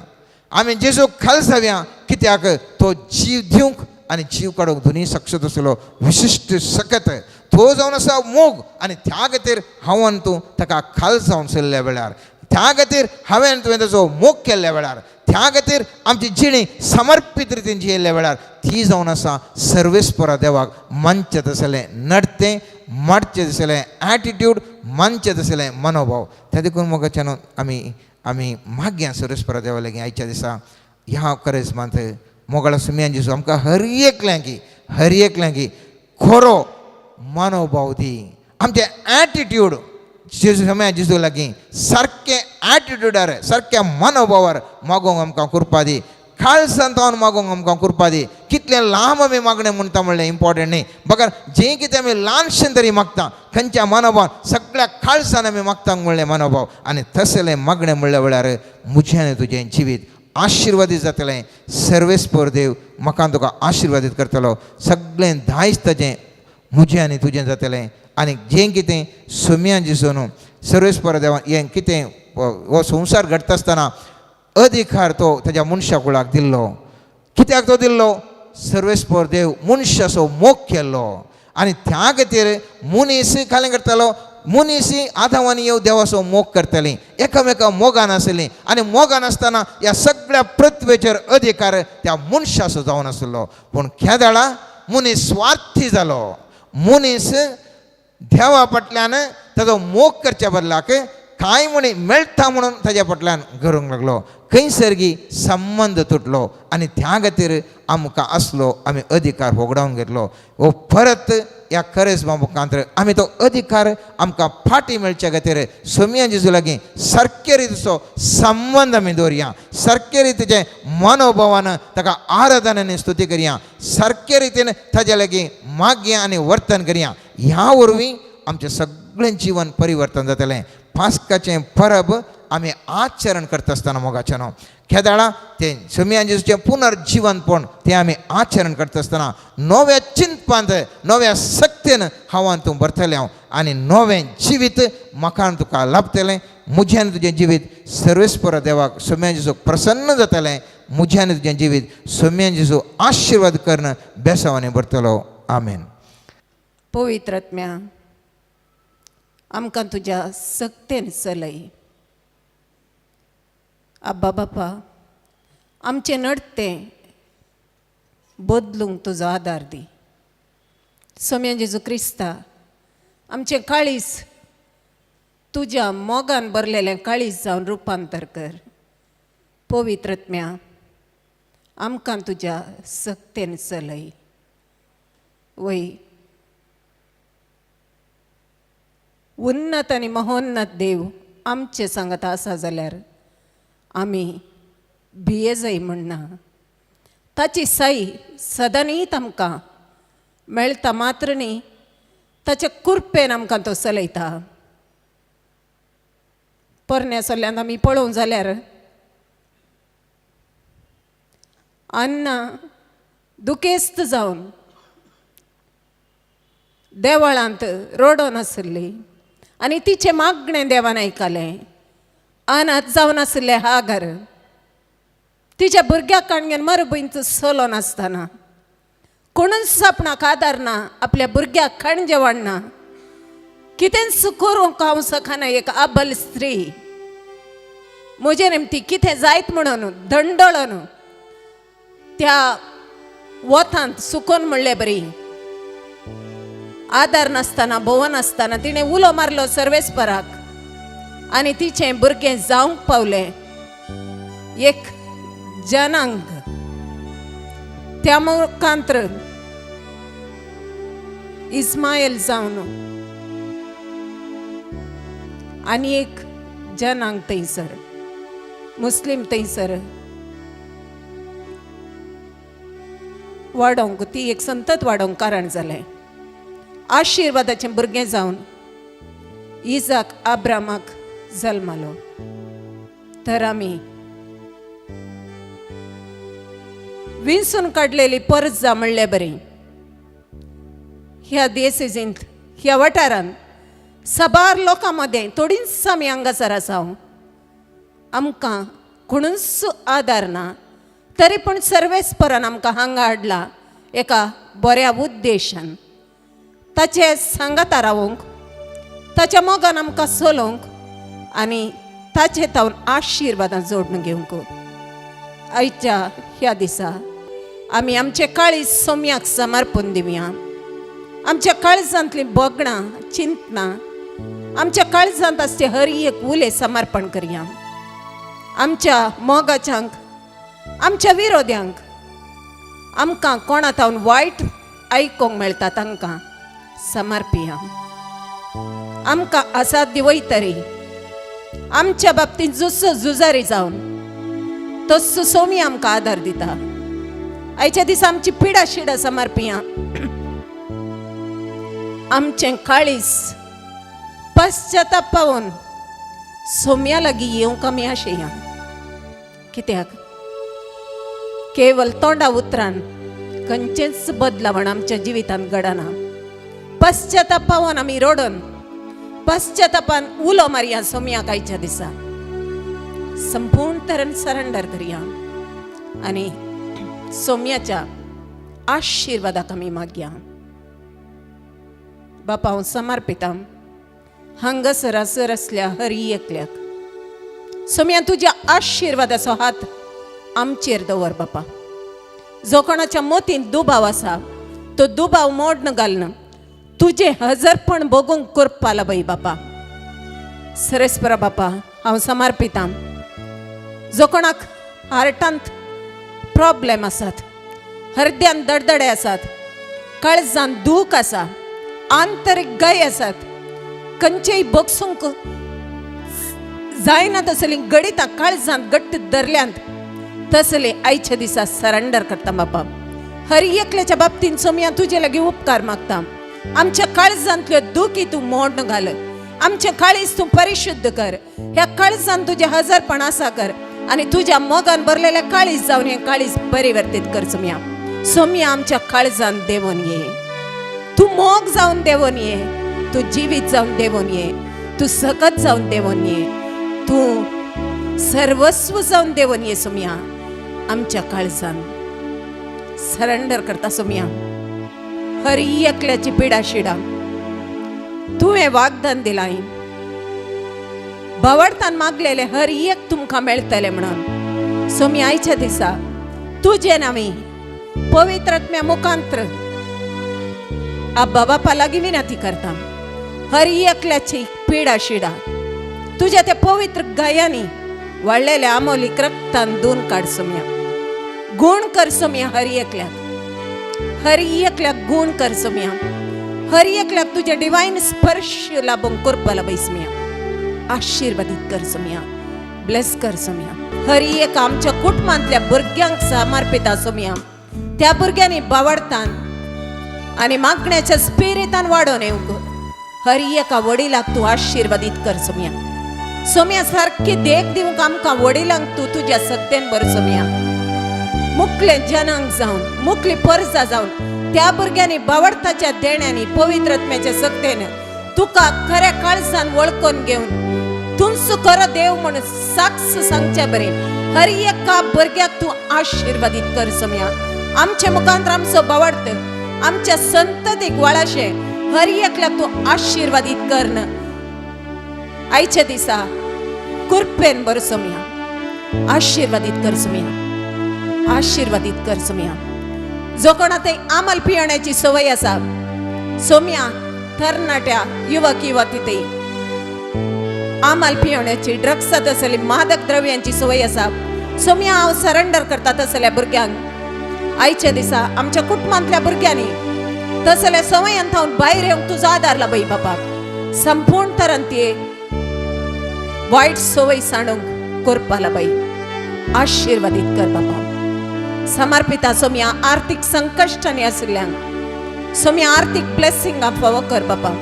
आमी जेजूक खाल जावया। कित्याक तो जीव दिवंक आनी जीव काडूंक दोनूय सक्षत आसलो विशिश्ट सकत तो जावन आसा मोग आनी त्या खातीर हांव आनी तूं ताका खाल जावन चल्ल्या वेळार, त्या खातीर हांवें आनी तुवें ताचो मोग केल्ल्या वेळार, त्या खातीर आमची जिणी समर्पीत रितीन जियेल्ल्या वेळार ती जावन आसा सर्वेस्परा देवाक मानचें तसलें नडतें, माडचें तसलें एटिट्यूड, मानचें तसलें मनोभाव। त्या देखून मोगाच्यान आमी आमी मागया सर्वेस्परा देवा लागीं आयच्या दिसा ह्या करेजमांत मोगाळ सुमयान जेजू आमकां हर एकल्यांकी हर एकल्यांकी खरो मनोभाव दी। आमचें एटिट्यूड जेजू सुमया जेजू लागीं सारकें एटिट्यूडार सारक्या मनोभावार मागोंक आमकां कृपा दी, काळजांत मागोंक आमकां कृपा दी। कितलें लांब आमी मागणें म्हणटा म्हणलें इम्पॉर्टंट न्ही, बगर जें कितें आमी ल्हानशें तरी मागता खंयच्या मनोभाव सगळ्या काळजान आमी मागता म्हणलें मनोभाव आनी तसलें मागणें म्हणल्या वेळार म्हजें आनी तुजें जिवीत आशिर्वादीत जातलें। सर्वेस्पर देव म्हाका तुका आशिर्वादीत करतलो, सगळें दायज ताजें म्हजें आनी तुजें जातलें। आनी जें कितें सुम्या जेजून सर्वेस्पर देवान हें कितें हो संवसार घडटा आसतना अधिकार तो ताज्या मनशा कुळाक दिल्लो। कित्याक तो दिल्लो? सर्वेस्पर देव मनशाचो मोग केल्लो आनी त्या खातीर मनीस कालें करतालो, मनीस आदाव आनी येव देवाचो मोग करतालीं, एकामेका मोगान आसलीं आनी मोगान आसतना ह्या सगळ्या पृथ्वेचेर अधिकार त्या मनशाचो जावन आसलो। पूण केदळा मनीस स्वार्थी जालो, मनीस देवा फाटल्यान ताजो मोग करच्या बदलाक कांय म्हणी मेळटा म्हणून ताज्या फाटल्यान करूंक लागलो, खंयसरगी संबंद तुटलो आनी त्या खातीर आमकां आसलो आमी अधिकार होगडावन घेतलो। हो परत ह्या करेजमा मुखांतर आमी तो अधिकार आमकां फाटीं मेळच्या खातीर सोमया जेजू लागीं सारके रितीचो संबंद आमी दवरया, सारके रितीचें मनोभावान ताका आराधन आनी स्तुती करया, सारके रितीन ताज्या लागीं मागया आनी वर्तन करया। ह्या वरवीं आमचें सगळें जीवन परिवर्तन जातलें। पास्काचें परब आमी आचरण करता आसतना मोगाच्यानो केदाळा तें सोमया जेजूचें पुनर्जिवनपण तें आमी आचरण करता आसतना नव्या चिंतपांत नव्या शक्तीन हांव तूं भरतलें हांव आनी नवें जिवीत म्हाका तुका लाभतलें। म्हजें आनी तुजें जिवीत सर्वेस्पर देवाक सोमया जेजूक प्रसन्न जातलें। म्हजें आनी तुजें जिवीत सोमया जेजू आशिर्वाद करून बेसावानी भरतलो। आमेन। पवित्र आत्म्या आमकां तुज्या सक्तेन चलय। आब्बा बापा आमचें नडतें बदलूंक तुजो आदार दी। सोम्या जेजू क्रिस्ता आमचें काळीज तुज्या मोगान भरलेलें काळीज जावन रुपांतर कर। पवित्र आत्म्या आमकां तुज्या सक्तेन चलय। वय उन्नत आनी महोन्नत देव आमचे सांगत आसा जाल्यार आमी भिये जाय म्हणना। ताची साई सदांनीत आमकां मेळटा मात्र न्ही, ताच्या कुरपेन आमकां तो चलयता। पोरण्या सल्ल्यान आमी पळोवंक जाल्यार अन्ना दुखेस्त जावन देवळांत रडोन आसली आनी तिचें मागणें देवान आयकलें। अनाथ जावन आसलें हागर तिच्या भुरग्याक काणगेन मरभूंयत चलोन आसतना कोणूच आपणाक आदार ना, आपल्या भुरग्याक खाण जेवण ना, कितेंच करूंक हांव शकना। एक आबल स्त्री म्हजे निमती कितें जायत म्हणून दंडळून त्या वतांत सुकोन म्हणले बरी आदार नासतना भोवन आसतना तिणें उलो मारलो सर्वेस्पराक आनी तिचें भुरगें जावंक पावलें एक जनांग। त्या मुखांत्र इस्मायल जावन आनी एक जनांक थंयसर मुस्लीम थंयसर वाडोवंक ती एक संतत वाडोवंक कारण जालें. आशिर्वादाचें भुरगें जावन इजाक आब्रामाक जल्मालो. तर आमी विंचून काडलेली परजा म्हणले बरी ह्या देसेजींत ह्या वाठारांत साबार लोकां मदें थोडींच आमी हांगासर आसा. आमकां कोणूच आदार ना तरी पूण सर्वेस्परान आमकां हांगा हाडला एका बऱ्या उद्देशान, ताचे सांगाता रावूंक, ताच्या मोगान आमकां चलोवंक आनी ताचे तावन आशिर्वादां जोडून घेवंक. आयच्या ह्या दिसा आमी आमचे काळीज सोम्याक समर्पण दिवया. आमच्या काळजांतलीं भोगणां चिंतनां आमच्या काळजांत आसचे हर एक उले समर्पण करया. आमच्या मोगाच्यांक, आमच्या विरोध्यांक, आमकां कोणा तावन वायट आयकूंक मेळटा तांकां समर्पिया. आमकां आसाध्य वयतरी आमच्या बाबतींत जसो झुजारी जावन तस्सो सोमी आमकां आदार दिता. आयच्या दिसा आमची पिडा शिडा समर्पिया. आमचें काळीज पश्चाताप पावून सोम्या लागीं येवंक आमी आशेया. कित्याक केवल तोंडा उतरान खंयचेंच बदलावण आमच्या जिवितांत घडना. पश्चाताप पावून आमी रडून पश्चातापान उलो मारया सोम्याक. आयच्या दिसा संपूर्ण तरेन सरेंडर करया आनी सोम्याच्या आशिर्वादाक आमी मागया. बापा हांव समर्पितां हांगासर आसर आसल्या हरी एकल्याक. सोम्या तुज्या आशिर्वादाचो हात आमचेर दवर बापा. जो कोणाच्या मतींत दुबाव आसा तो दुबाव मोडन घालना तुजें हजरपण भोगूंक करपाला बाई बापा. सरेस्परा बापा हांव समर्पितां. जो कोणाक हार्टांत प्रॉब्लेम आसात, हृदयान दडदडे आसात, काळजान दूख आसा, आंतरीक गाय आसात, खंयचेय बगसूंक जायना तसलीं गणितां काळजांत घट्ट धरल्यांत तसले आयच्या दिसा सरेंडर करता बापा. हर एकल्याच्या बाबतींत सोमया तुजे लागीं उपकार मागता. आमच्या काळजांतल्यो दुखी तूं मोड घाल, आमचें काळीज तूं परिशुद्ध कर, ह्या काळजान तुजें हजारपण आसा कर आनी तुज्या मोगान भरलेल्या काळीज जावन हें काळीज परिवर्तीत कर सोमया. सोमया आमच्या काळजान देंवोन ये, तूं मोग जावन देंवोन ये, तूं जिवीत जावन देंवोन ये, तूं सकत जावन देंवोन ये, तूं सर्वस्व जावन देंवोन ये सोमया. आमच्या काळजान सरेंडर करता सोमया. हर एकल्याची पिडा शिडा तुवें वागदान दिलां, भावार्थान मागलेले हर एक तुमकां मेळटलें म्हणून. सोमी आयच्या दिसा तुजें नांवी पवित्र आत्म्या मुखांत्र आब्बा बापा लागीं विनंती करता. हर एकल्याची पिडा शिडा तुज्या त्या पवित्र गायांनी वाडलेल्या आमोलीक रक्तान धुवन काड सोमया. गुण कर सोमया हर एकल्याक, हर एकल्याक गुण कर सोमया. हर एकल्याक तुझ्या डिवायन स्पर्श लाभूंक करपाला बैसमिया. आशिर्वादीत कर सोमया, ब्लेस कर सोमया. हर एक आमच्या कुटुंबांतल्या भुरग्यांक समर्पित सोमया. त्या भुरग्यांनी बावडतान आनी मागण्याच्या स्पिरितान वाडोवन येवंक हर एका वडिलाक तूं आशिर्वादीत कर सोमया. सोमया सारकी देख दिवंक आमकां वडिलांक तूं तुज्या सत्तेन भर सोमया. मुकले जनांक जावन मुकली परजा जावन त्या भुरग्यांनी बावडताच्या देण्यांनी पवित्र आत्म्याच्या सक्तेन तुका खऱ्या काळजान वळखून घेवन तुमचो खरो देव म्हणून साक्ष सांगचे बरें हर एका भुरग्याक तूं आशिर्वादीत कर सोमया. आमच्या मुखांत आमचो बावडत आमच्या संततीक वाळाशे हर एकल्याक तूं आशिर्वादीत कर. आयच्या दिसा कृपेन बरो सोमया, आशिर्वादीत कर सोमया, आशिर्वादीत कर सोमया. जो कोणा ते आमल पियण्याची सवय आसा सोमया, तरणाट्या युवक युवती ते आमल पियण्याची ड्रग्स तसली मादक द्रव्यांची सवय आसा सोमया, हांव सरेंडर करता तसल्या भुरग्यांक. आयच्या दिसा आमच्या कुटुंबांतल्या भुरग्यांनी तसल्या सवयान थावन भायर येवंक तुजो आदार लाबय बापा. संपूर्ण तरान ते वायट संवय सांडूंक करपाला बाई आशिर्वादीत कर बाबा. समर्पिता सोम्या आर्थीक संकश्टांनी आशिल्ल्यांक सोम्या आर्थीक ब्लेसिंगां फावो कर बाबा.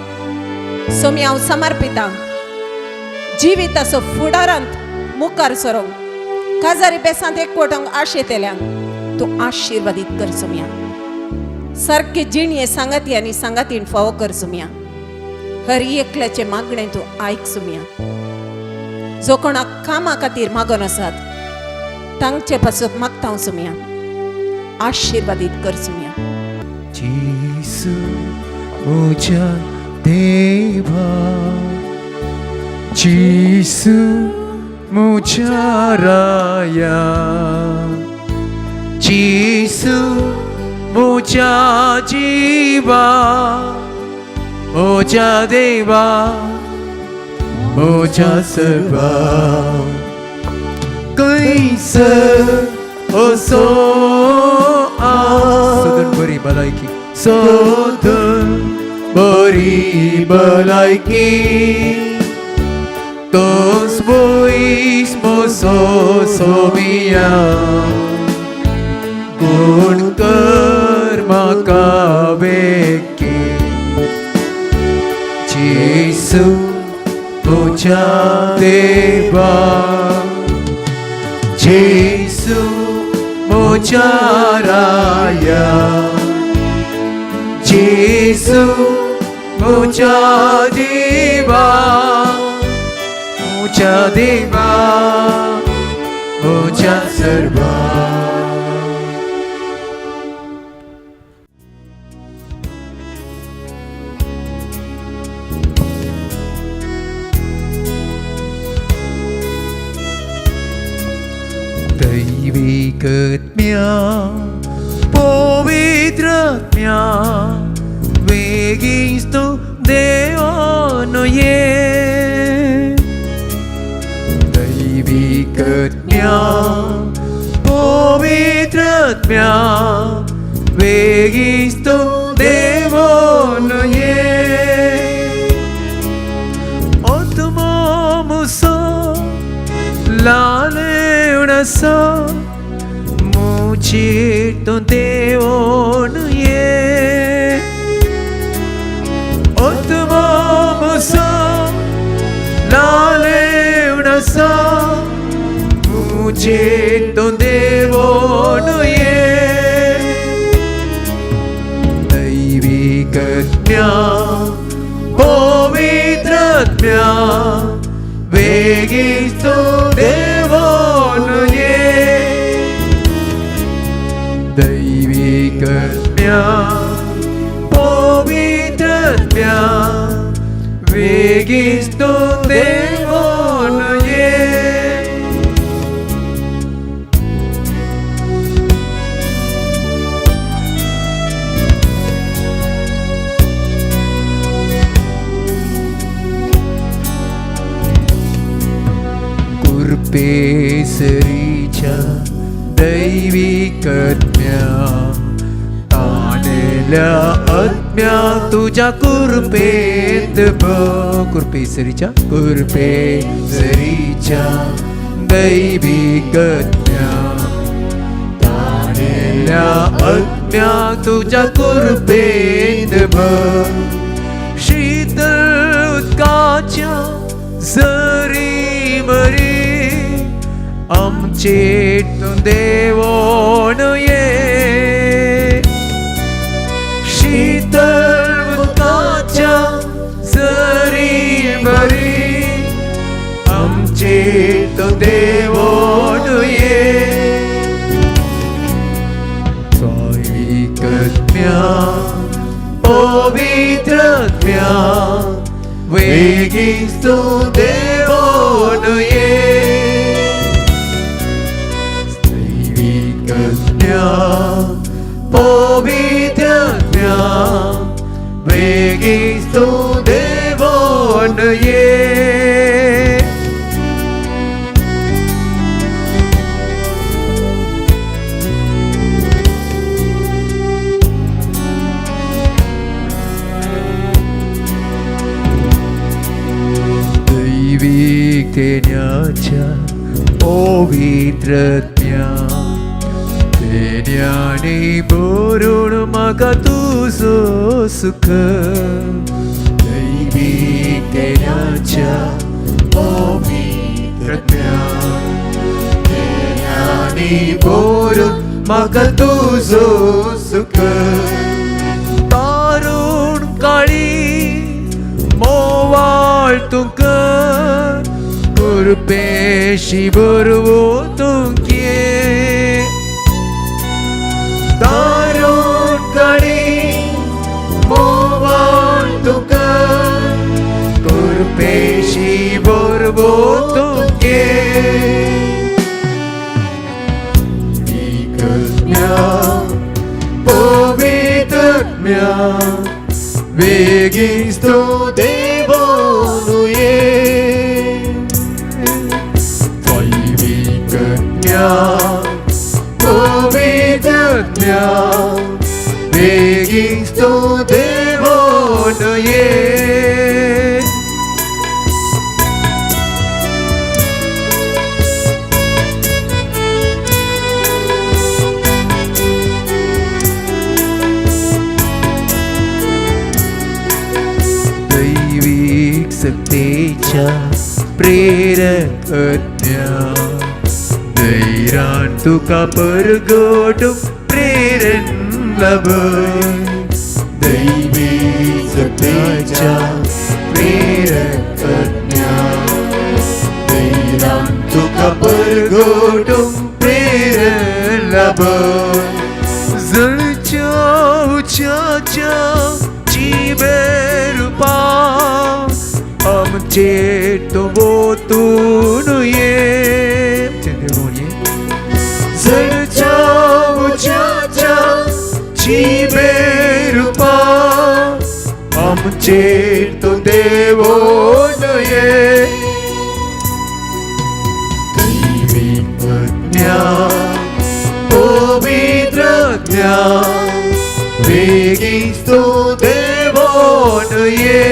सोम्या हांव समर्पिता जिविताचो फुडारांत मुखार सरोंक काजारी बेसांत एकवटोंक आशेतेल्यांक तूं आशिर्वादीत कर सोम्या. सारके जिणये सांगाती आनी सांगातीन फावो कर सोम्या. हर एकल्याचें मागणें तूं आयक सोम्या. जो कोणाक कामा खातीर मागोन आसात तांचे पासत मागता हांव सोम्या, आशिर्वादीत कर सोम्या. जेसू म्हज्या देवा, जेसू म्हज्या राया, जेसू म्हज्या जिवा, म्हज्या देवा, म्हज्या सर्वा. कैसर असो सदन बरी भलायकी, सदन बरी भलायकी, तोस बोईस मोसो सोमिया, गुण कर म्हाका वेकी. जेसू म्हज्या देवा, जेसू म्हज्या राया, जेसू म्हज्या देवा, म्हज्या देवा, म्हज्या सर्वा. दैविकत्म्या पवित्रत्म्या वेगीस्तु देवानो ये. दैविकत्म्या पवित्रत्म्या वेगीस्तु देवानो ये. आत्मा मुसो लालेवणसो मुझे तो देवोन ये. आत्मा मुसो लालेवणसो मुझे तो देवोन ये. दैविकज्ञा पवित्रज्ञा वेगीस्तु देवोन ये. दैविकज्ञा पवित्रज्ञा वेगीस्तु देवोन ये. कृपेसरीच्या दैविकज्ञा ताणेल्या आत्म्या तुझ्या कृपेत कृपेसरीच्या कृपेसरीच्या दैविकज्ञा ताणेल्या आत्म्या तुझ्या कृपेत शीतल उदकाच्या जरी मरी आमचे तूं देवोन ये. शीतल उदकाच्या जरी मरी आमचे तूं देवोन ये. दैविकज्ञा पवित्रज्ञा वेगीस्तु देवोन ये. दैविकज्ञा पवित्रज्ञा वेगीस्तु देवोन ये. तेन्याच्या पवित्रत्या तेन्यानी भरून म्हाका तुजो सुख दैवीक तेन्याच्या पवित्रत्या तेन्यानी भरून म्हाका तुजो सुख तारुण काळी मोवाळ तुका कृपेशी बरवो तुमके तारुण काळी मोवाळ तुका कृपेशी बरवो तुमके पवित्रज्ञा वेगीच तूं देवोनु ये दैवीकज्ञा पवित्रज्ञा वेगीच तूं देवोनु ये. दैवीक सत्तेच्या प्रेरक आज्ञा धैर्यान तुका परगटूंक प्रेरण लाभय दैवीक सत्तेच्या प्रेरक आज्ञा धैर्यान तुका परगटूंक प्रेरण लाभय जळच्या उच्याच्या जिबे रुपा आमचे तूं वतून ये जळच्या उच्याच्या जिबे रुपा आमचे तूं देवोन ये दैवीक आज्ञा पवित्र आज्ञा वेगीच तूं देवोन ये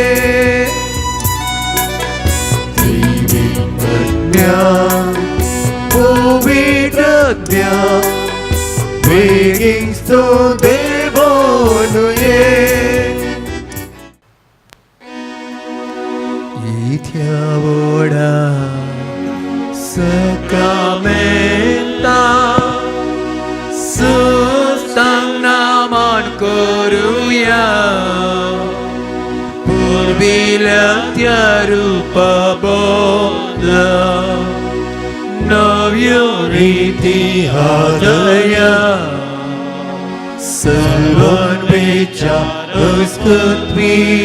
दैवीक आज्ञा पवित्र आज्ञा वेगीच तूं देवोन ये. इथ्या व्हडा सकामेंता सुस्तांग नामान करुया पुर्विल्या त्या रुपा बदला नव्यो रिती हादया सर्वांच्या अस्तित्विश्व्या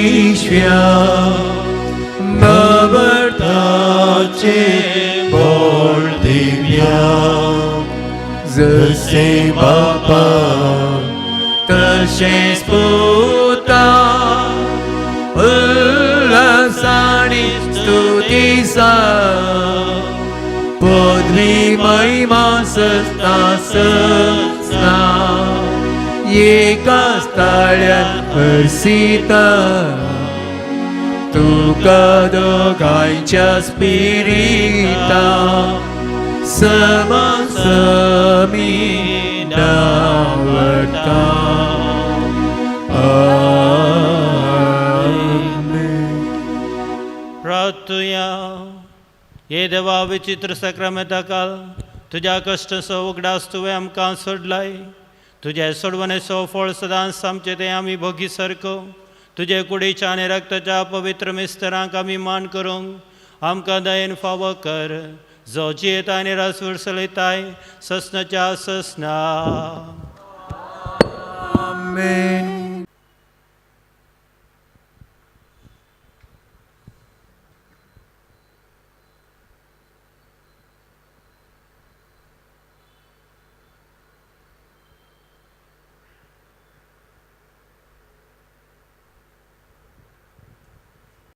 नवर्थाचे बोल दिव्या जसे बापा तशेच पुता उल्हासानी स्तुतीसा पदवी महिमा सस्ता सस्ता एका ताळ्यान हर्षिता तुका दोगांयच्या स्पिरिता समसमी नावडता. आमेन. प्रार्थुया. हे देवा विचित्र सक्रमेताकाल तुज्या कश्टाचो उगडास तुवें आमकां सोडलाय तुज्या सोडवणेचो फळ सदांच आमचें तें आमी भोगी सारको तुजे कुडीच्या आनी रक्ताच्या पवित्र मिस्तरांक आमी मान करूंक आमकां दयेन फावो कर जो जियेता आनी रासवूर चलयताय ससनाच्या ससना.